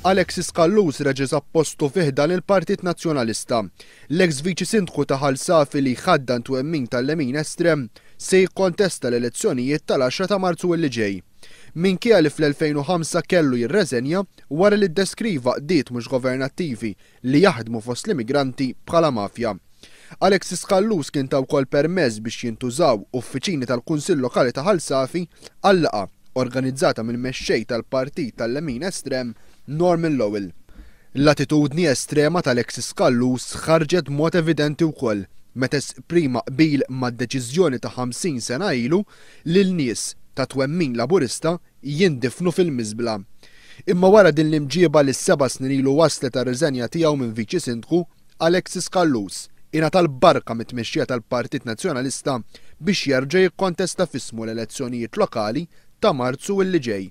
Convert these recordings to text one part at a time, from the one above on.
Alexis Callus reġa' sab postu fi ħdan il-Partit Nazzjonalista. L-eks Viċi Sindku ta' Ħal Safi li jħaddan twemmin tal-lemin estrem se jikkontesta l-elezzjonijiet tal-10 ta' Marzu li ġej. Minkejja li fl-2005 kellu jirreżenja wara li ddeskriva għaqdiet mhux governattivi li jaħdmu fost l-immigranti bħala mafja. Alexis Callus kien ta wkoll permess biex jintużaw uffiċini tal-Kunsill Lokali ta' Ħal Safi għal laqgħa organizzata mill-mexxej tal-partit tal-lemin estrem Norman Lowell. L-attitudni estrema ta' Alexis Callus ħarġet b'mod evidenti wkoll meta esprima qbil mad-deċiżjoni ta' 50 sena ilu li l-nies ta' twemmin Laburista jindifnu fil-miżbla. Imma wara din l-imġieba li 7 snin ilu waslet għar-riżenja tiegħu minn Viċi Sindku, Alexis Callus ingħata l-barka mit-tmexxija tal-Partit Nazzjonalista biex jerġa' jikkontesta f'ismu l-elezzjonijiet lokali ta' Marzu li ġej.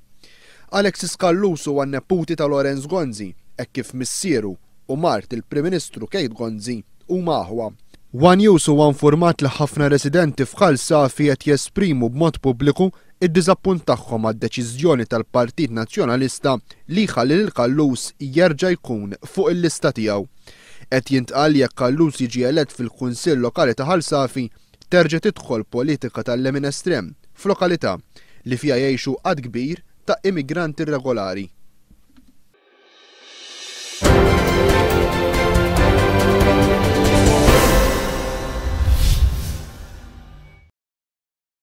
Alexis Callus huwa neputi ta' Lawrence Gonzi, hekk kif missieru u mart il-Prim Ministru Kate Gonzi huma aħwa. One News huwa informat li ħafna residenti f'Ħal Safi qed jesprimu b'mod pubbliku id-diżappunt tagħhom għad-deċiżjoni tal-Partit Nazzjonalista li jħalli lil Callus jerġa' jkun fuq il-lista tiegħu. Qed jintqal jekk Callus jiġi elett fil-Kunsill Lokali ta' Ħal Safi terġa' tidħol politika tal-lemin estrem f'lokalità li fiha jgħixu għadd kbir ta' immigranti irregolari.